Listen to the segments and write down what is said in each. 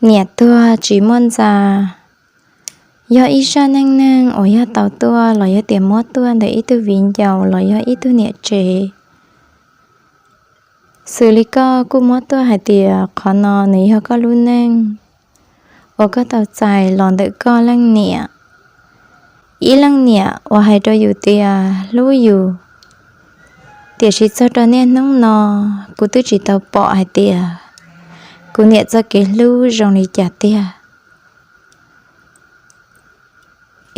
Niam tuag tsis muaj ntxa, yog ib zaj neej neeg uas yog tau tuaj los yog tias muab tuaj ntawm ib tug viv ncaus los yog ib tug niam tsev. Xws li koj kuj muab tuaj hais tias qhov no nws yog koj lub neej uas koj tau txais los ntawm koj leej niam. Ib leej niam uas hais rau yus tias hlub yus, tiam sis txog rau niaj hnub no kuv twb tsis tau pom hais tias kuv niam txoj kev hlub zoo li cas tiag.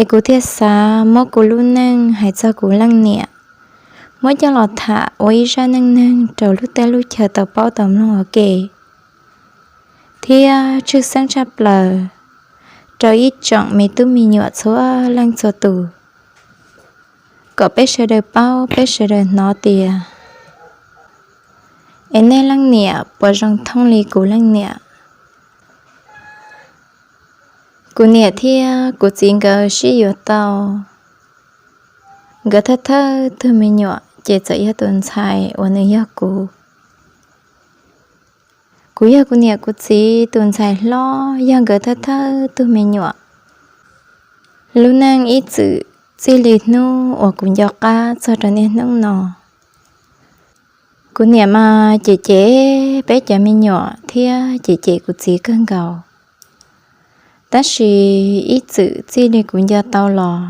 Es kuv thiaj xav muab kuv lub neej hais txog kuv leej niam, muab coj los tham ua ib zaj neej neeg rau lub teb lub chaw tau paub tau mloog ua ke, thiab tshwj xeeb tshaj plaws rau ib tsoom me tub me nyuam txhua leej txhua tus, kom peb sawv daws paub peb sawv daws hnov tias, es nej leej niam puas zoo thooj li kuv leej niam. Kuv niam thiab kuv txiv nkawd sib yuav tau, nkawd thawj thawj tug me nyuam ces txawm yog tus ntxhais uas nws yog kuv. Kuv yog kuv niam kuv txiv tus ntxhais hlob, yog nkawd thawj thawj tug me nyuam. Lub neej ib txwm txij li hnub uas kuv nco qab txog rau niaj hnub no, kuv niam mas cem cem peb cov me nyuam thiab cem cem kuv txiv kawg nkaus. Tab sis ib txwm txij li kuv nco tau los,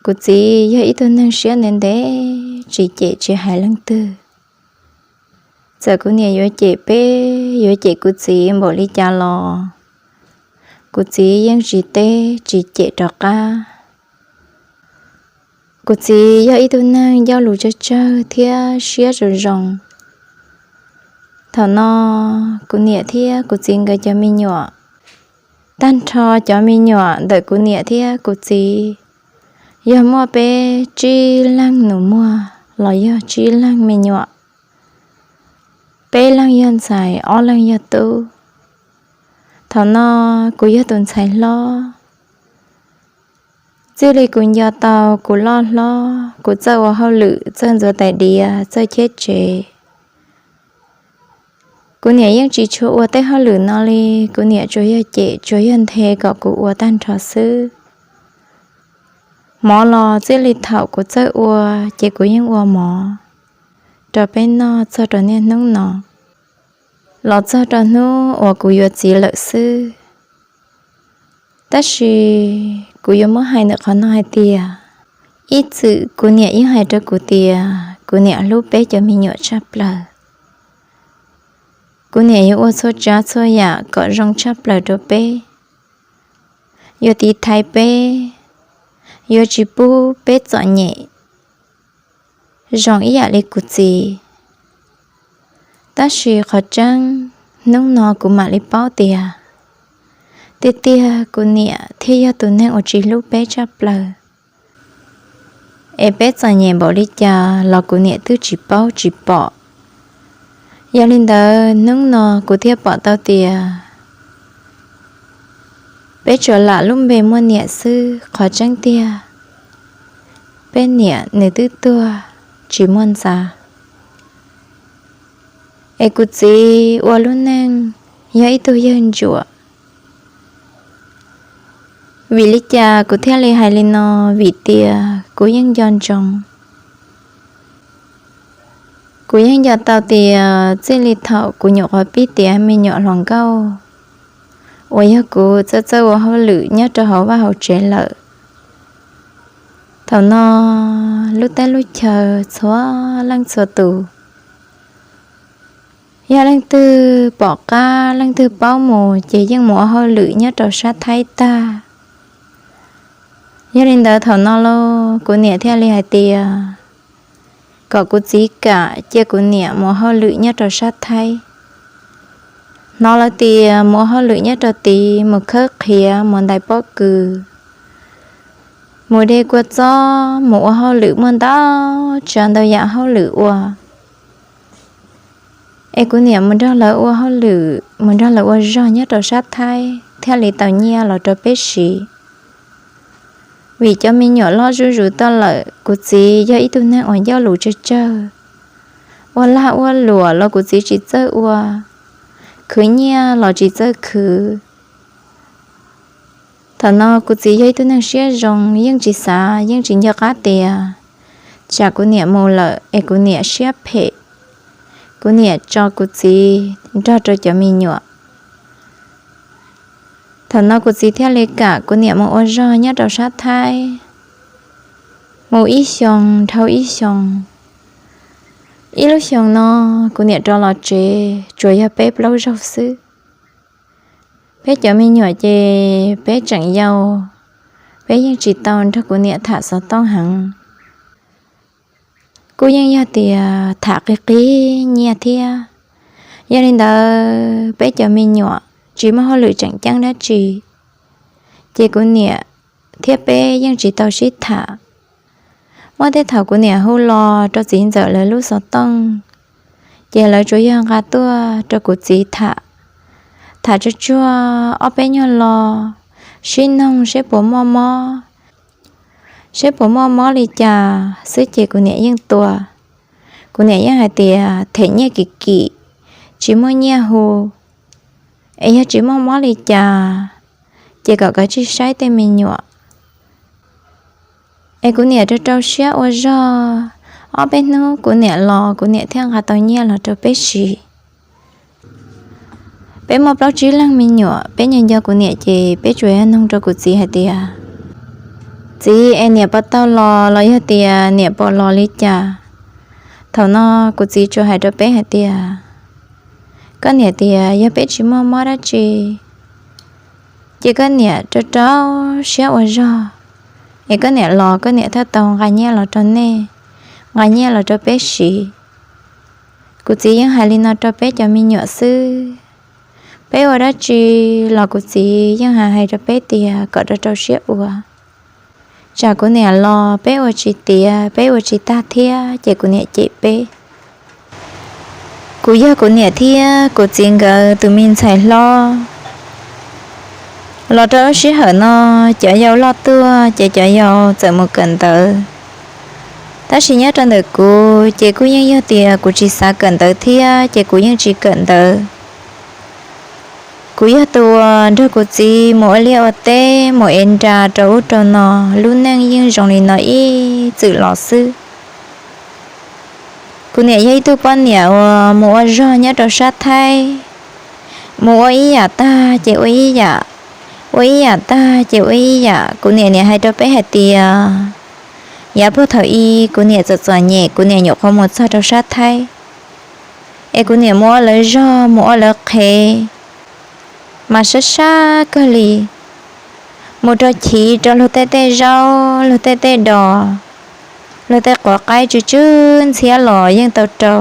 kuv txiv yog ib tug neeg siab ntev ntev, tsis cem tsis hais leej twg. Txawm kuv niam yuav cem peb, yuav cem kuv txiv npaum li cas los, kuv txiv yeej tsis teb tsis cem rov qab. Kuv txiv yog ib tug neeg ncauj lus tsawg tsawg thiab siab zoo zoo. Thaum no kuv niam thiab kuv txiv nkawd cov me nyuam, tag nrho cov me nyuam ntawm kuv niam thiab kuv txiv, yog muaj peb tsib leeg nus muag los yog tsib leeg me nyuam, peb leeg yog ntxhais ob leeg yog tub. Thaum no kuv yog tus ntxhais hlob. Txij li kuv nco tau kuv loj hlob kuv txawj ua hauj lwm, txawj ntxuav tais diav, txawj cheb tsev. Kuv niam yeej tsis tshua ua tej hauj lwm no li, kuv niam tsuas yog cem tsuas yog nthe kom kuv ua tag nrho xwb. Mov los txij li thaum kuv txawj ua ces kuv yeej ua mov rau peb noj txog rau niaj hnub no, los txog rau hnub uas kuv yuav txiv lawm xwb. Tab sis kuv yuav muab hais ntawm qhov no hais tias, ib txwm kuv niam yeej hais rau kuv tias kuv niam hlub peb cov me nyuam tshaj plaws. Kuv niam yuav ua txhua tsav txhua yam kom zoo tshaj plaws rau peb, yuav tiv thaiv peb, yuav tsis pub peb txom nyem zoo ib yam li kuv txiv. Tab sis qhov tseeb, hnub no kuv mam li paub tias, tiag tiag kuv niam thiaj yog tus neeg uas tsis hlub peb tshaj plaws. Es peb txom nyem npaum li cas los kuv niam twb tsis paub tsis pom. Yog li ntawd hnub no kuv thiaj pom tau tias peb tsuas lam lub npe muaj niam xwb, qhov tseeb tiag peb niam nws twb tuag tsis muaj ntxa. Es kuv txiv ua lub neej yog ib tug yawg ntsuam. Vim li cas kuv thiaj li hais li no? Vim tias kuv yeej nco ntsoov, kuv yeej nco tau tias txij li thaum kuv nyuam qhuav pib tiav me nyuam hluas nkauj uas yog kuv txawj txawj ua hauj lwm nyob rau hauv vaj hauv tsev lawm. Thaum no lub teb lub chaw txhua leej txhua tus, yog leej twg pom qab leej twg paub mus ces yeej mus ua hauj lwm nyob rau sab Thaib tag. Yog li ntawd thaum no lauj, kuv niam thiaj li hais tias kom kuv txiv kam cia kuv niam mus ua hauj lwm nyob rau sab Thaib. Hnov lawv tias mus ua hauj lwm nyob rau tid, mus khawb qhiav, mus ntais pob kws, mus de kua txob, mus ua hauj lwm muaj ntau tsav ntau yam hauj lwm ua. Es kuv niam mus nrog lawv ua hauj lwm, mus nrog lawv ua zog nyob rau sab Thaib thiaj li tau nyiaj los rau peb siv. Vim cov me nyuam loj zuj zus tuaj lawm, kuv txiv yog ib tug neeg uas ncauj lus tsawg tsawg, ua lag ua luam los kuv txiv tsis txawj ua. khwv nyiaj los tsis txawj khwv. Thaum no kuv txiv yog ib tug neeg siab zoo, yeej tsis xav, yeej tsis nco qab tias tsam kuv niam mus lawm es kuv niam siab phem, kuv niam tso kuv txiv nrog rau cov me nyuam. Thaum no kuv txiv thiaj li kam kuv niam mus ua zog nyob rau sab Thaib, mus ib xyoo dhau ib xyoo. Ib lub xyoo no kuv niam rov los tsev tsuas yog peb plaub zaug xwb. Peb cov me nyuam ces peb tseem yau, peb yeej tsis tau nrog kuv niam tham xov tooj heev. Kuj yeej yog tias tham qig qig nyiaj thiab. Yog li ntawd peb cov me nyuam tsis muaj hauj lwm tseem ceeb dab tsi, ces kuv niam thiab peb yeej tsis tau sib tham. Muaj tej thaum kuv niam hu los rau txiv ntxawm lawv lub xov tooj, ces lawv tsuas yog nqa tuaj rau kuv txiv tham, tham tsuag tsuag ob peb nyuag lo, sib noog seb puas muaj mob, seb puas muaj mob li cas xwb ces kuv niam yeej tua. Kuv niam yeej hais tias them nyiaj kim kim, tsis muaj nyiaj hu, es yog tsis muaj mob li cas ces kom kav tsij saib tej me nyuam. Es kuv niam rau rau siab ua zog, ob peb hnub kuv niam los kuv niam thiaj nqa tau nyiaj los rau peb siv. Peb muaj plaub tsib leeg me nyuam, peb nco nco kuv niam ces peb tsuas yog noog rau kuv txiv hais tias, txiv, es niam puas tau los los yog tias niam puas los li cas? Thaum no kuv txiv tsuas hais rau peb hais tias, koj niam tias yog peb tsis muaj mob dab tsi, ces koj niam rau rau siab ua zog, es koj niam los koj niam thiaj tau nqa nyiaj los rau nej, nqa nyiaj los rau peb siv. Kuv txiv yeej hais li no rau peb cov me nyuam xwb. Peb ua dab tsi los kuv txiv yeej hais hais rau peb tias kom rau rau siab ua, tsam kuv niam los peb ua tsis tiav, peb ua tsis tag thiab ces kuv niam cem peb. Kuv yog kuv niam thiab kuv txiv nkawd tus me ntxhais hlob. Los rau lub sij hawm no, cov yau loj tuaj ces cov yau txawm mus kawm ntawv. Tab sis nyob rau ntawm kuv ces kuj yeej yog tias kuv tsis xav kawm ntawv thiab ces kuv yeej tsis kawm ntawv. Kuv yog tus uas nrog kuv txiv mus ua liaj ua teb, mus ev nra rau ub rau no, lub neej yeej zoo li no ib txwm los xwb. Kuv niam yog ib tug poj niam uas mus ua zog nyob rau sab Thaib, mus ua ib yam tag ces ua ib yam, ua ib yam tag ces ua ib yam. Kuv niam niam hais rau peb hais tias, yav puag thaum ub kuv niam txom txom nyem kuv niam nyuam qhuav mus txog rau sab Thaib, es kuv niam mus ua lawv zog mus ua lawv qhev, mas sab sab kawg li, mus rau chiv rau luag tej tej zaub, luag tej tej dos, luag tej quav qaib tsw tsw ntxhiab los yeej tau rau.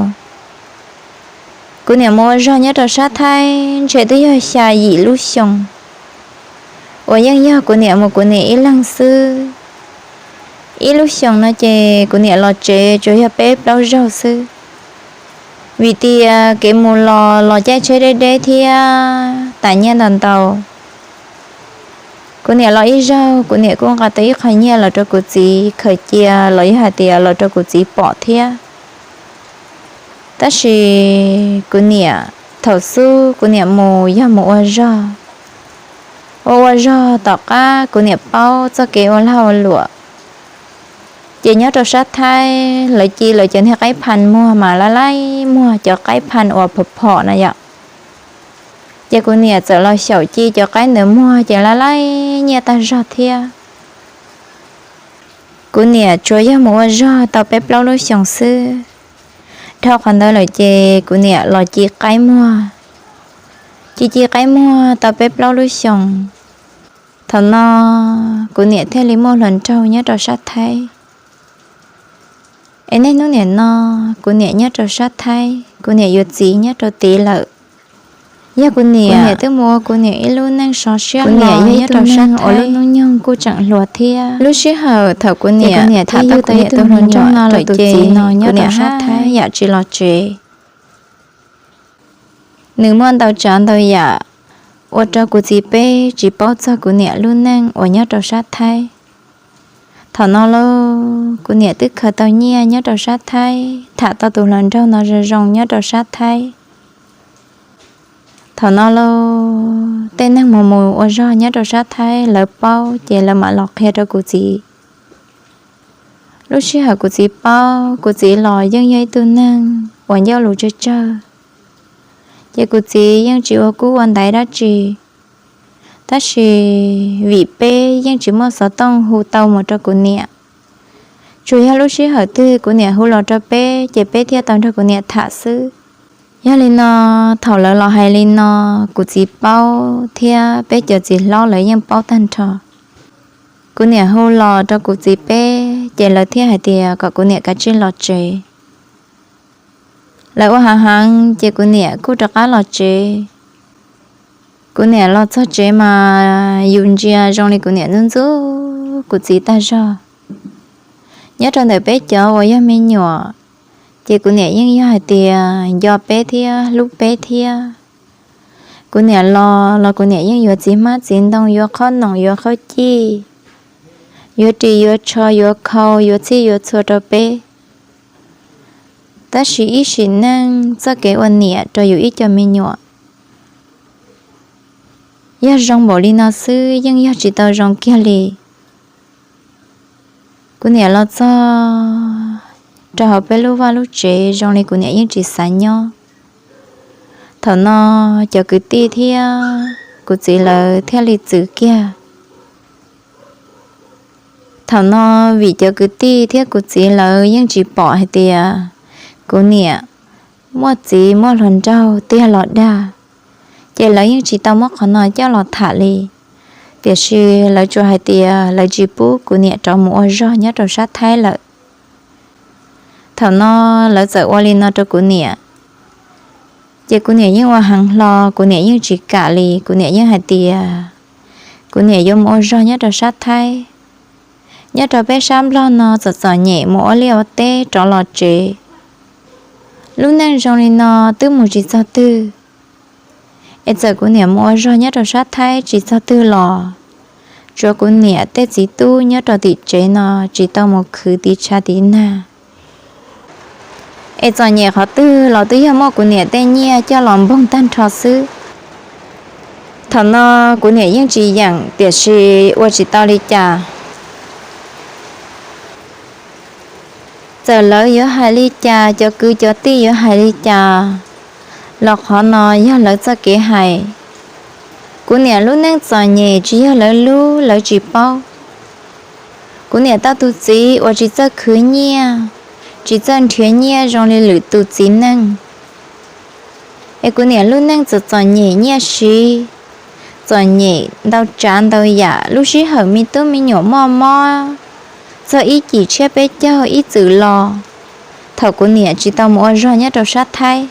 Kuv niam mus ua zog nyob rau sab Thaib ntshe twb yog xya yim lub xyoo, uas yeej yog kuv niam mus kuv niam ib leeg xwb. Ib lub xyoo no ces kuv niam los tsev tsuas yog peb plaub zaug xwb, vim tias kev mus los los caij tsheb deb deb thiab tas nyiaj ntau ntau. Kuv niam los ib zaug kuv niam kuj nqa tau ib qho nyiaj los rau kuv txiv khaws cia los yog hais tias los rau kuv txiv pom thiab. Tab sis kuv niam, thaum xub kuv niam mus yog mus ua zog, ua ua zog tom qab kuv niam paub txoj kev ua lag ua luam, ces nyob rau sab Thaib lawv ci lawv cov niag qaib pha muag mas laj laib muag, cov qaib pha uas phom phom na yom. Ces kuv niam txawm los xyaum ci cov qaib ntawd muag ces laj laib nyiaj tag zog thiab. Kuv niam tsuas yog mus ua zog tau peb plaub lub xyoos xwb. Dhau qhov ntawd lawm ces kuv niam los ci qaib muag, ci ci qaib muag tau peb plaub lub xyoos. Thaum no kuv niam thiaj li muaj hluas nraug nyob rau sab Thaib. Es niaj hnub nim no kuv niam nyob rau sab Thaib, kuv niam yuav txiv nyob rau tid lawm. Yog kuv niam, kuv niam twb mus ua kuv niam ib lub neej sov siab los nyob rau sab Thaib, lub hnub nyoog kuj tseem hluas thiab. Lub sij hawm thaum kuv niam tham tau kuv niam tus hluas nraug no lawm ces kuv niam haj yam tsis los tsev. Nws muaj ntau tsav ntau yam ua rau kuv txiv peb tsis paub txog kuv niam lub neej uas nyob rau sab Thaib. Thaum no lauj, kuv niam twb khaws tau nyiaj nyob rau sab Thaib, tham tau tus hluas nraug no zoo zoo nyob rau sab Thaib. Thaum no lauj, tej neeg mus mus ua zog nyob rau sab Thaib lawv paub ces lawv mam los qhia rau kuv txiv. Lub sij hawm kuv txiv paub, kuv txiv los yeej yog ib tug neeg uas ncauj lus tsawg tsawg, ces kuv txiv yeej tsis ua kub ua ntaiv dab tsi. Tab sis vim peb yeej tsis muaj xov tooj hu tau mus rau kuv niam, tsuas yog lub sij hawm twg kuv niam hu los rau peb ces peb thiaj tau nrog kuv niam tham xwb. Yog li no, thaum lawv los hais li no, kuv txiv paub thiab peb cov txiv hlob lawv yeej paub tag nrho. Kuv niam hu los rau kuv txiv peb ces lawv thiaj hais tias kom kuv niam kav tsij los tsev. Lawv ua hav heev ces kuv niam kuj rov qab los tsev. Kuv niam los txog tsev mas yus ntsia zoo li kuv niam ntxub ntxub kuv txiv tag zog. Nyob rau ntawm peb cov uas yog me nyuam, ces kuv niam yeej yog hais tias nco peb thiab hlub peb thiab. Kuv niam los los kuv niam yeej yuav txiv hmab txiv ntoo, yuav qhob noom, yuav qhob cij, yuav ris yuav tsho, yuav khau, yuav txhij yuav txhua rau peb. Tab sis ib sim neej txoj kev ua niam rau yus ib co me nyuam, yog zoo npaum li no xwb yeej yog tsis tau zoo kiag li. Kuv niam los txog rau hauv peb lub vaj lub tsev zoo li kuv niam yeej tsis xav nyob. Thaum no cov kwv tij thiab kuv txiv lawv thiaj li txwv kiag. Thaum no vim cov kwv tij thiab kuv txiv lawv yeej tsis pom hais tias kuv niam muaj txiv muaj hluas nraug tiag los dag, ces lawv yeej tsis tau muab qhov no coj los tham li. Tiam sis lawv tsuas hais tias lawv tsis pub kuv niam rov mus ua zog nyob rau sab Thaib lawm. Thaum no lawv txawm ua li no rau kuv niam, ces kuv niam yeej ua heev hlo, kuv niam yeej tsis kam li. Kuv niam yeej hais tias kuv niam yuav mus ua zog nyob rau sab Thaib. Nyob rau peb sab Nplog no txom txom nyem mus ua liaj ua teb rov los tsev, lub neej zoo li no twb mus tsis txog twg. Es txawm kuv niam mus ua zog nyob rau sab Thaib tsis txog twg los tsuav kuv niam tej txiv tub nyob rau tim tsev no tsis tau mus khwv tiv tshav tiv nag. Es txom nyem qhov twg los twb yog muab kuv niam tej nyiaj coj los npoog tag nrho xwb. Thaum no kuv niam yeej tsis yeem, tiam sis ua tsis tau li cas. Txawm lawv yuav hais li cas, cov kwv cov tij yuav hais li cas, los qhov no yog lawv txoj kev hais. Kuv niam lub neej txom nyem tsis yog lawv lub, lawv tsis paub. Kuv niam tau tus txiv uas tsis txawj khwv nyiaj, tsis txawj nrhiav nyiaj zoo li lwm tus txiv neej. Es kuv niam lub neej txom txom nyem nyiaj siv, txom nyem ntau tsav ntau yam, lub sij hawm me tub me nyuam moj mob, txog ib cim tshiab peb caug ib txwm los, thaum kuv niam tsis tau mus ua zog nyob rau sab Thaib,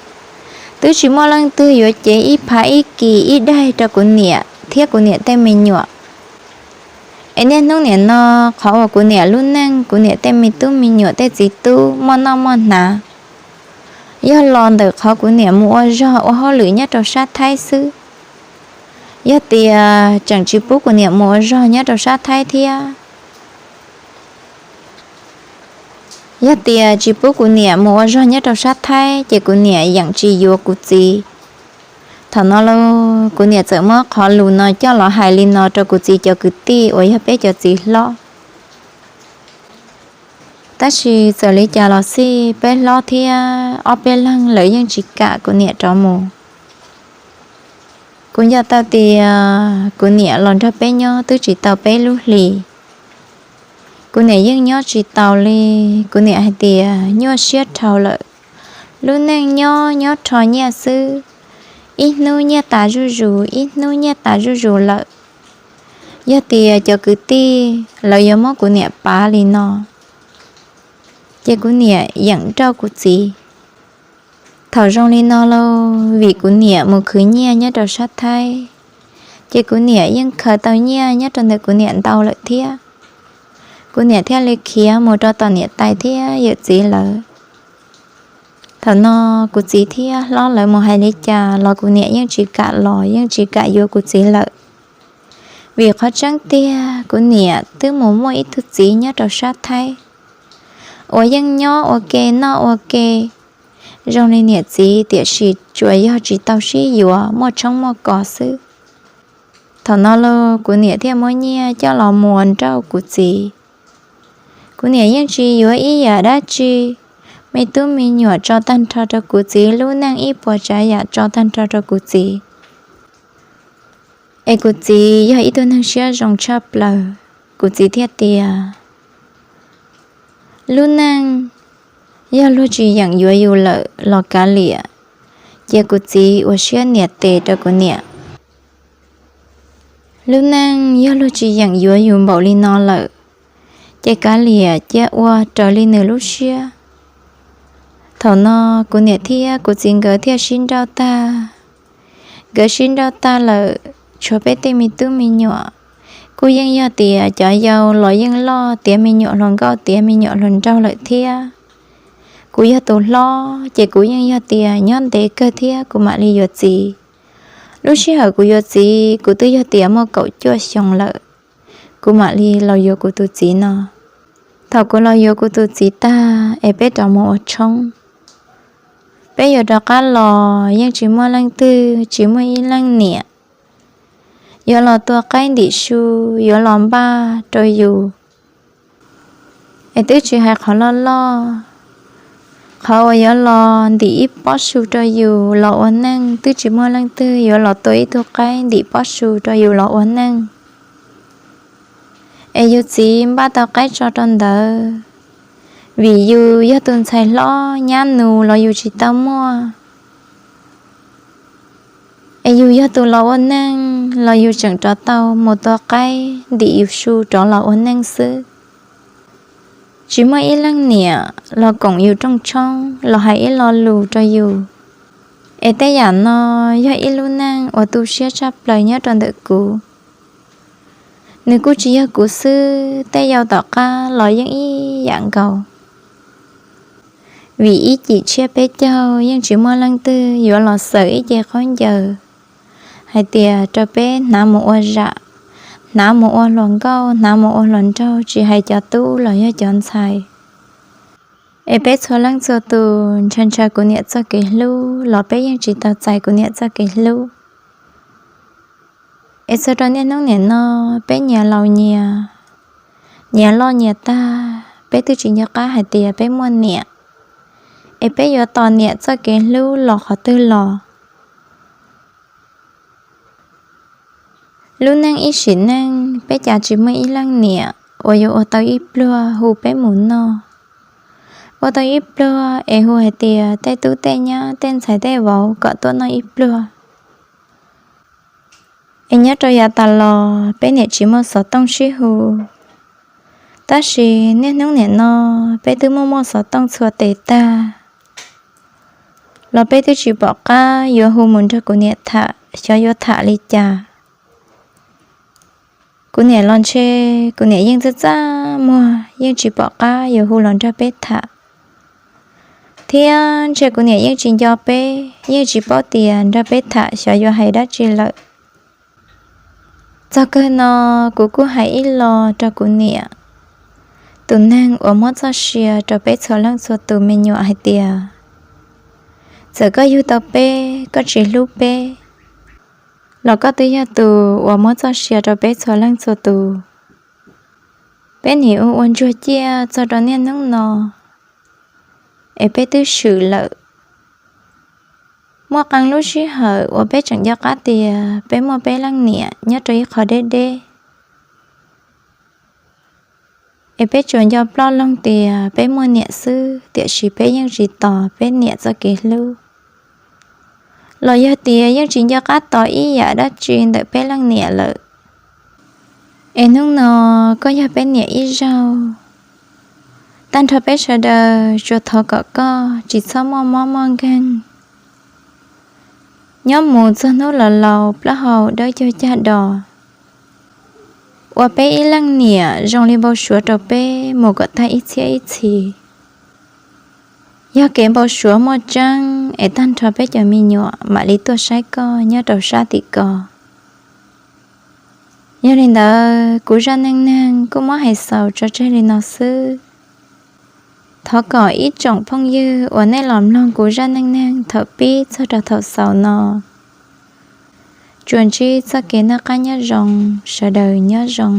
twb tsis muaj leej twg yuav cev ib phav ib kis ib daig rau kuv niam thiab kuv niam tej me nyuam. Es niaj hnub nim no, qhov uas kuv niam lub neej, kuv niam tej me tub me nyuam tej txiv tub muaj noj muaj hnav, yog los ntawm qhov kuv niam mus ua zog ua hauj lwm nyob rau sab Thaib xwb. Yog tias tseem tsis pub kuv niam mus ua zog nyob rau sab Thaib thiab, yog tias tsis pub kuv niam mus ua zog nyob rau sab Thaib ces kuv niam yeem tsis yuav kuv txiv. Thaum no lauj, kuv niam txawm muab qhov lus no coj los hais li no rau kuv txiv cov kwv tij uas yog peb cov txiv hlob. Tab sis txawm li cas los xij, peb hlob thiab ob peb leeg lawv yeej tsis kam kuv niam rov mus. Kuv nco tau tias kuv niam los nrog peb nyob twb tsis tau peb lub hlis, kuv niam yeej nyob tsis taus li. Kuv niam hais tias nyuaj siab dhau lawm, lub neej nyob nyob rho nyiaj xwb, ib hnub nyiaj tas zuj zus, ib hnub nyiaj tas zuj zus lawm. Yog tias cov kwv tij lawv yuav muab kuv niam pav li no, ces kuv niam yeem nrauj kuv txiv. Thaum zoo li no lauj, vim kuv niam mus khwv nyiaj nyob rau sab Thaib, ces kuv niam yeej khaws tau nyiaj nyob rau ntawm kuv niam ntau lawm thiab. Kuv niam thiaj li khiav mus rau tom niam tais thiab yawm txiv lawv. Thaum no kuv txiv thiab hlob lawv mus hais li cas los kuv niam yeej tsis kam los, yeej tsis kam yuav kuv txiv lawm. Vim qhov tseeb tiag kuv niam twb mus muaj ib tug txiv nyob rau sab Thaib uas yeej nyob ua ke noj ua ke, zoo li niam txiv, tiam sis tsuas yog tsis tau sib yuav muaj tshoob muaj kos xwb. Thaum no los kuv niam thiaj muab nyiaj coj los muas nrauj kuv txiv. Kuv niam yeej tsis yuav ib yam dab tsi, me tub me nyuam tso tag nrho rau kuv txiv, lub neej ib puas tsav yam tso tag nrho rau kuv txiv. Es kuv txiv yog ib tug neeg siab zoo tshaj plaws, kuv txiv thiaj tias, lub neej yog luag tsis yeem yuav yus lawm los kav liam, cia kuv txiv ua siab nias tes rau kuv niam. Lub neej yog luag tsis yeem yuav yus npaum li no lawm, ces kav liam cia ua raws li nws lub siab. Thaum no kuv niam thiab kuv txiv nkawd thiaj sib nrauj tag. Nkawd sib nrauj tag lawm, tshuav peb tej me tub me nyuam, kuj yeej yog tias cov yau los yeej loj tiav me nyuam hluas nkauj tiav me nyuam hluas nraug lawm thiab. Kuv yog tus hlob ces kuv yeej yog tias nyob ntev kawg thiab kuv mam li yuav txiv. Lub sij hawm kuv yuav txiv kuv twb yog tias muaj kaum cuaj xyoo lawm, kuv mam li los yuav kuv tus txiv no. Thaum kuv los yuav kuv tus txiv tag es peb rov mus ua tshoob, peb yuav rov qab los yeej tsis muaj leej twg, tsis muaj ib leej niam yuav los tua qaib ntim su, yuav los npaj rau yus. Es twb tsis hais qhov loj loj, qhov uas yuav los ntim ib pob su rau yus los ua neej twb tsis muaj leej twg yuav los tua ib tug qaib ntim pob su rau yus los ua neej. Es yus txiv npaj tau qaib tso rau ntawd, vim yus yog tus ntxhais hlob nyab nus los yus tsis tau muaj. Es yus yog tus los ua neej los yus tseem rov tau mus tua qaib ntim yus su rov los ua neej xwb. Tsis muaj ib leej niam los koom yus rooj tshoob los hais ib lo lus rau yus. Es tej yam no yog ib lub neej uas tu siab tshaj plaws nyob rau ntawm kuv. Nws kuj tsis yog kuv xwb, tej yau tom qab los yeej ib yam nkaus. Vim ib cim tshiab peb caug yeej tsis muaj leej twg yuav los xaws ib ce khaub ncaws hais tias rau peb hnav mus ua zam, hnav mus ua hluas nkauj, hnav mus ua hluas nraug, tsis hais cov tub los yog cov ntxhais. Es peb txhua leej txhua tus ntshaw ntshaw kuv niam txoj kev hlub los peb yeej tsis tau txais kuv niam txoj kev hlub. Es txog rau niaj hnub niam no, peb nyias laus nyias, nyias loj nyias tag, peb twb tsis nco qab hais tias peb muaj niam. Es peb yuav tos niam txoj kev hlub los qhov twg los? Lub neej ib sim neej peb cas tsis muaj ib leej niam uas yuav ua tau ib pluag hu peb mus noj, ua tau ib pluag es hu hais tias tej tub tej nyab tej ntxhais tej vauv kom tuaj noj ib pluag. Es nyob rau yav tas los peb niam tsis muaj xov tooj sib hu, tab sis niaj hnub niam no peb twb muaj muaj xov tooj txhua tes tag los peb twb tsis pom qab yuav hu mus nrog kuv niam tham xyov yuav tham li cas. Kuv niam los ntshe kuv niam yeej txaj txaj muag, yeej tsis pom qab yuav hu los nrog peb tham, thiab ntshe kuv niam yeej tsis nco peb, yeej tsis paub tias nrog peb tham xyov yuav hais dab tsi lawm. Txog kawg no, kuv kuj hais ib lo rau kuv niam, tus neeg uas muab txoj sia rau peb txhua leej txhua tus me nyuam hais tias, txawm koj yug tau peb, koj tsis hlub peb los koj twb yog tus uas muab txoj sia rau peb txhua leej txhua tus. Peb nim ua ua ntsuag ciaj txog rau niaj hnub no, es peb twb swm lawm. Muaj qee lub sij hawm uas peb tseem nco qab tias peb muaj peb leej niam nyob rau ib qho deb deb, es peb tsuas nco ploj loog tias peb muaj niam xwb, tiam sis peb yeej tsis tos peb niam txoj kev hlub, los yog tias yeej tsis nco qab tos ib yam dab tsi ntawm peb leej niam lawm. Es hnub no koj yog peb niam ib zaug, tag nrho peb sawv daws tsuas thov kom koj tsis txhob muaj mob muaj nkeeg, nyob mus txog hnub laus laus plaub hau dawb caug cag dos, ua peb ib leej niam zoo li npau suav rau peb mus kom tag ib txhiab ib txhis. Yog kev npau suav muaj tseeb es tag nrho peb cov me nyuam mam li tuaj saib koj nyob rau sab tim ko. Yog li ntawd, kuv zaj neej neeg kuj muab hais xaus tso tseg li no xwb. Thov kom ib tsoom phooj ywg uas nej los mloog kuv zaj neej neeg thaum pib txog rau thaum xaus no tsuas ntsib txoj kev noj qab nyob zoo, sawv daws nyob zoo.